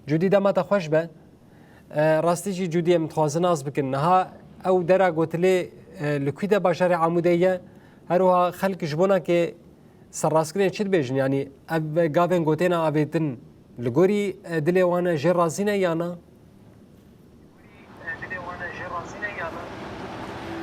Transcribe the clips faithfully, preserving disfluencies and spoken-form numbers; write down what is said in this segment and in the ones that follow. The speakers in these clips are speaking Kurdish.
Cûdî, dema te xweş be. E, rastî jî Cûdî, em dixwazin nas bikin. Niha ew dera gotilê, e, li kû de bajarê Amûdê ye? Her wiha xelk ji bona ke serrastkirinê çi dibêjin? Yanî ev gavên gotêne avêtin li gorî, e, dilê wan e, jê razî ne ya na?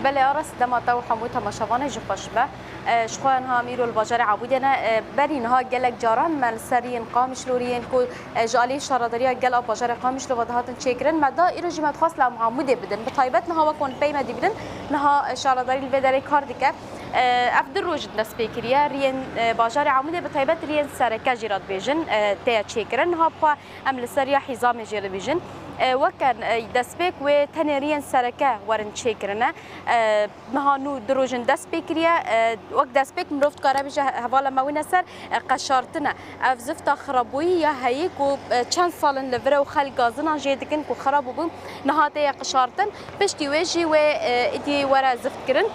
Belê Aras, dema te û hemû temaşevanê jî xweş be. E, ji xwe niha em îro li bajarê Amûdê ne. E, berî niha gelek caran me li ser yên Qamişlo riyên ku, e, ji alî şaredariya gel a bajarê Qamişlo ve dihatin çêkirin. Me da îro jî me dixwest li em Amûdê bidin. Bi taybet niha wek hûn pey me dibînin, niha, e, şaredarî li vê derê kar dike. E, ev du roj in dest pê kiriye. Riyên, e, bajarê Amûdê bi taybet riyên sereke jî re dibêjin, e, têye çêkirin. Niha bi xwe em li ser ya Hîzamê jê dibêjin. E, weke, e, destpêk wê tenê riyên sereke werin çêkirine. E, niha nû du roj in dest pê kiriye. E, wek destpêk mirov dikare bêje he-, hevala me wîne ser, e, qeşartin e. Ev zifta xirabûyî ya heyî ku, e, çend sal in li vir e û xelk gazinan jê dikin ku xirab bûbû, niha tê ye qişartin. Piştî wê jî wê, e, îdî were zift kirin.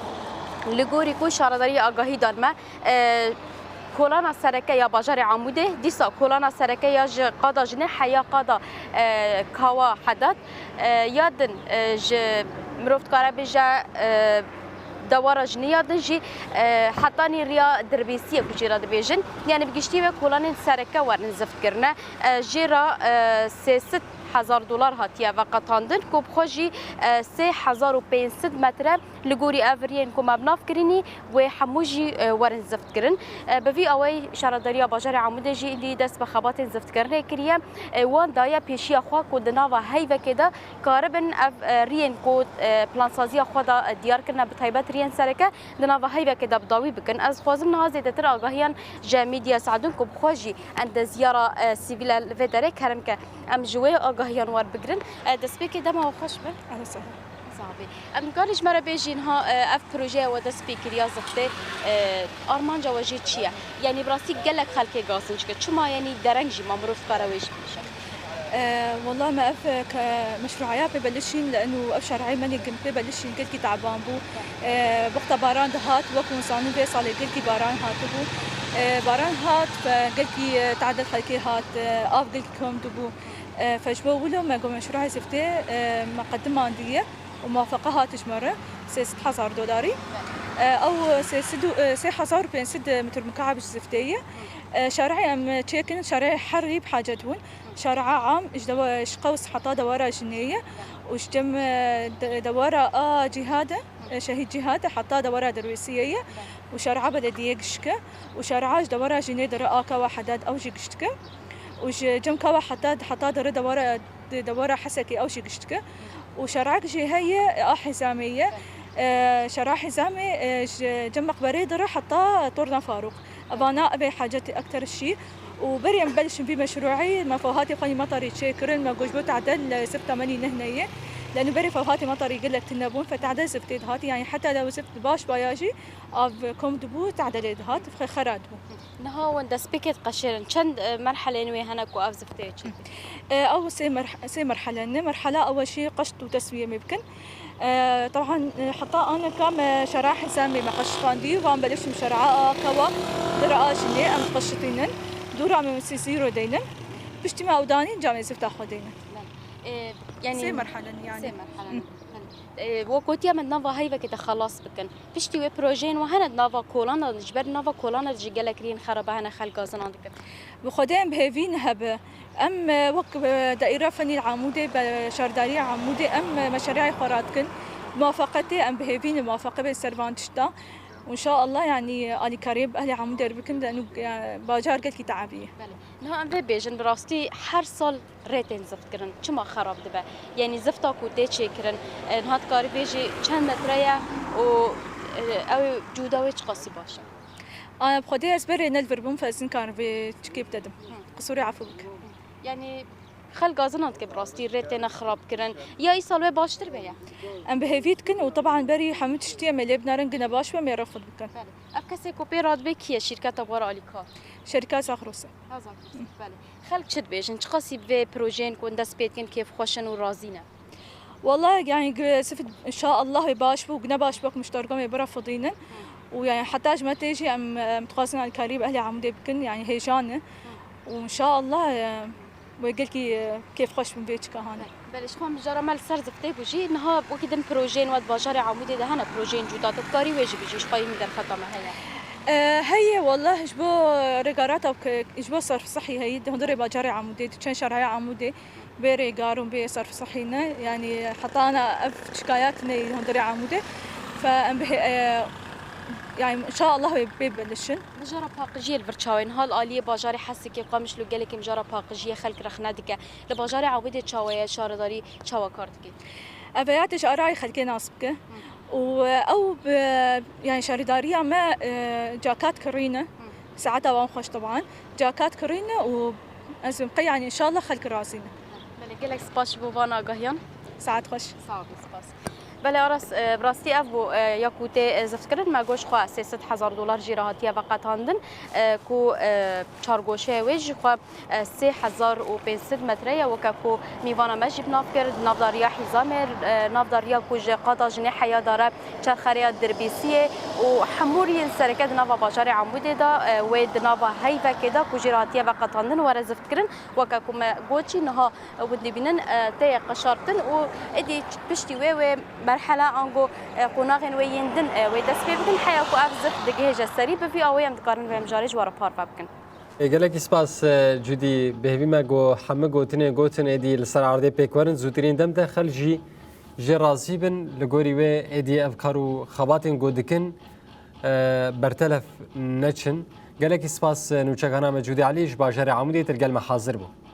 Li gorî ku şaredariya agahî dan me, e, kolana sereke ya bajarê Amûdê, dîsa kolana sereke ya ji qada jinê heya qada, e, Kawa Hedad, e, ya din, e, ji mirov dikare bêje, e, dewara jinê ya din jî, e, hetanî riya Dirbêsiyê ku jê re dibêjin. Yanî bi giştî wê kolanên sereke werin zift kirine. E, jê re, e, sê sed hezar dolar hatiye veqetandin ku bi xwe jî, e, sê hezar û pênc sed metre li gorî ev riyên ku me bi nav kirînî, wê hemû jî, e, werin zift kirin. E, bi vî awayî şaredariya bajarê Amûdê jî îdî dest bi xebatên ziftkirinê kiriye. E, wan daye pêşiya xwe ku di nava heyvekê de karibin ev, e, riyên ku, e, plansaziya xwe de, e, diyar kirine, bi taybet riyên sereke di nava heyvekê de bi dawî bikin. Ez dixwazim niha zêdetir agahiyan ji Medya Se'dûn ku bi xwe jî endezyara, e, sivîl e li vê derê kerem ke em ji wê agahiyan werbigirin. E, destpêkê dema we xweş be. Ew sehra. Sax be. Em dikarin ji me re bêjî niha, e, ev projeya we dest pê kiriya ziftê, e, armanca we jê çi ye? Yanî bi rastî gelek xelkê gazinc kir. Çima yanî dereng jî ma mirov dikare wê jî bibêje? E, wela me ev, e, ke meşruaya pê belişîn, li eno ev şareyê me lê gim pê belişîn gelkî taban bû. E, wexta baran dihat, wek hûn zanin vê salê gelkî baran hatibû. E, baran hat, e, gelkî, e, tadil xelkê hat, e, av gelkî kom dibû. E, fe ji bo wilo me got meşruaya ziftê, e, me qedimandiye û muwafeqe hat ji me re sê sed hezar dolarî. E, ew sê sed û, e, sê hezar û pênc sed metr mukab ji ziftê ye. E, şareyê em çêkin, şareyê herî bi hacet bûn. Şareya am ji dewa-, ji Qews heta dewara jinê ye û ji cem, e, de-, dewara a Cîhad e, e, Şehîd Cîhad e, heta dewara Derwêsiyê ye û şareya belediyê gişk e û şareya ji dewara jinê dere a Kawa Hedad ew jî gişk e û ji cem Kawa Hedad heta dere dewara, de-, dewara Hesekê ew jî gişk e û şareyek jî heye, e, a Hîzamê ye. E, şareya Hîzamê, e, ji cem meqberê dere heta Torna Farûq. Evana ev ê hacetê ekter şî û berê em belişin vî meşruî me fewhatê xwe yî metarî çêkirin, me got ji bo tadel, e, zifta me nî nehne ye. Leno berê fewhatê metarî gelek tune bûn, fe tadel ziftê dihat, yanî heta lew zift baş baya jî av kom dibû, tadelê dihat, fe xera dibû. Niha wan destpêkê diqeşêrin. Çend, e, merhelên wê hene ku ev ziftê çêkir? E, ew sê merh-, sê merhele ne. Merhela ewe jî qeşt û teswiyê me bikin. E, teban, e, heta aneka me şera Hîzamê me qeşitandî, van belişim şera a Kawa, dira a jinê em qeşitînin. Dûra me sî zîro deynin. Piştî me ew danîn, camê zifta xwe deynin. E, yanî sê merhelen yanî. Sê merhelen. E, we gotiye me di nava heyvekê de xelas bikin. Piştî wê projeyên we hene di nava kolan de, ji ber nava kolan de jî gelek riyên xerabe hene, xelk gazinan dikin. Bi Xwedê em bi hêvî ne hebe. Em, e, wek, e, Daîra Fenî Amûdê, be-, Şaredarîya Amûdê em, e, meşeriyayê xwe radikin. Muwafeqetê em bi hêvî ne, muwafeqe bên ser van tişta. Û înşaallah, yanî, alîkariyê bi ehlê Amûdê re bikin, de nû, e, bajar gelkî teabiye. Belê. Niha em vê bêjin, bi rastî her sal rê tên zift kirin. Çima xerab dibe? Yanî zifta ku tê çêkirin, e, niha dikarî bêjî çend metre ye û, e, ew cuda wê çiqasî baş e? Aya bi Xwedê ez berê ne li vir bûm, fe ez nikarim vê çikê bidedim. Qisûrê efû bike. Yanî xelk gazinan dike bi rastî rê têne xirab kirin. Ya îsal wê baştir be ya? Em bi hêvî dikin û teban berî hemû tiştî em ê lê binerin, gine baş be em ê refid bikin. Belê. Ev kesê ku pê radibe kî ye? Şîrketa bi we re alîkar? Şerîka Zagros e. Ha, Zagros, belê. Xelk çi dibêjin? Çiqasî bi vê projeyên ku hûn dest pê dikin kêfxweş in û razî ne? Wala, yanî, gi-, sifit, înşaallah wê baş bû, ne baş bû, ku muştergan wê bira fidînin. Û, yanî, heta ji me tê jî em, em dixwazin alîkarî bi ehlê Amûdê bikin, yanî, hêja ne. Û, înşaallah, e, Wê gelkî, e, kêfxweş bûm vê çika hane. Belê, ji xwe mijara me li ser ziftê bû jî. Niha wekî din projeyên we di bajarê Amûdê de hene, projeyên cuda, tu dikarî wê jî bijî, ji xwe yî min derfeta me heye. E, heye, wallah, ji bo rêgarata ku ji bo serf sihî heyî, di hundirê bajarê Amûdê, di çend şaraya Amûdê, bê rêgar û bê serf sihî ne. Yanî heta ana ev şikayet ne hundirê Amûdê. Fe em bihê, e, yani inşallah wê bê bilişin. Mijara paqijiyê li vir çawa ye? Niha li aliyê bajarê Hesikê, Qamişlo gelekî mijara paqijiyê xelk rexne dike. Li bajarê Amûdê çawa ye? Şaredarî çawa kar dike? Ev heyatê ji arayê xelkê nas bike. Û ew bi, yani şaredariya me, e, cakat kirîne. Saeta wan xweş teban. Cakat kirîne û ez bim qey yani inşallah xelk razî ne. Belê, gelek spas ji bo van agahiyan. Saet xweş. Sağ ol, spas. Belê Aras, e, bi rastî ev bû, e, ya ku tê, e, ziftkirin, me goş xwe sê sed hezar dolar jî re hatiye veqetandin, e, ku, e, çargoşeya wê jî xwe, e, sê hezar û pênc sed metre ye, weke ku mîvana me jî bi nav kir, di navdariya hîzamê, e, navdariya ku ji qata jinê heya dare çerxereya dirbîsiyê û hemûrî yên sereke di nava bajarê Amûdê de, e, wê di nava heyvekê de ku jî re hatiye veqetandin were ziftkirin, weke ku me got jî niha Hûn dibînin, e, tê qeşartin û êdî piştî wê, wê merhela ango, e, qonaxên wê yên din, e, wê dest pê bikin. Heya ku ev zift digihêje serî, bi vî awê em dikarin vê mijarê ji we re parve bikin. E, gelekî spas, e, Cudî. Bi hêvî me ku hemû gotinê gotin êdî li ser erdê pêk werin, zûtirîn dem de xelk jî jê razî bin. Li gorî wê êdî ev kar û xebatên ku dikin, e, bertelef neçin. Gelekî spas, e, nûçegana me Cudî Elî ji bajarê Amûdê tu li gel me hazir bû.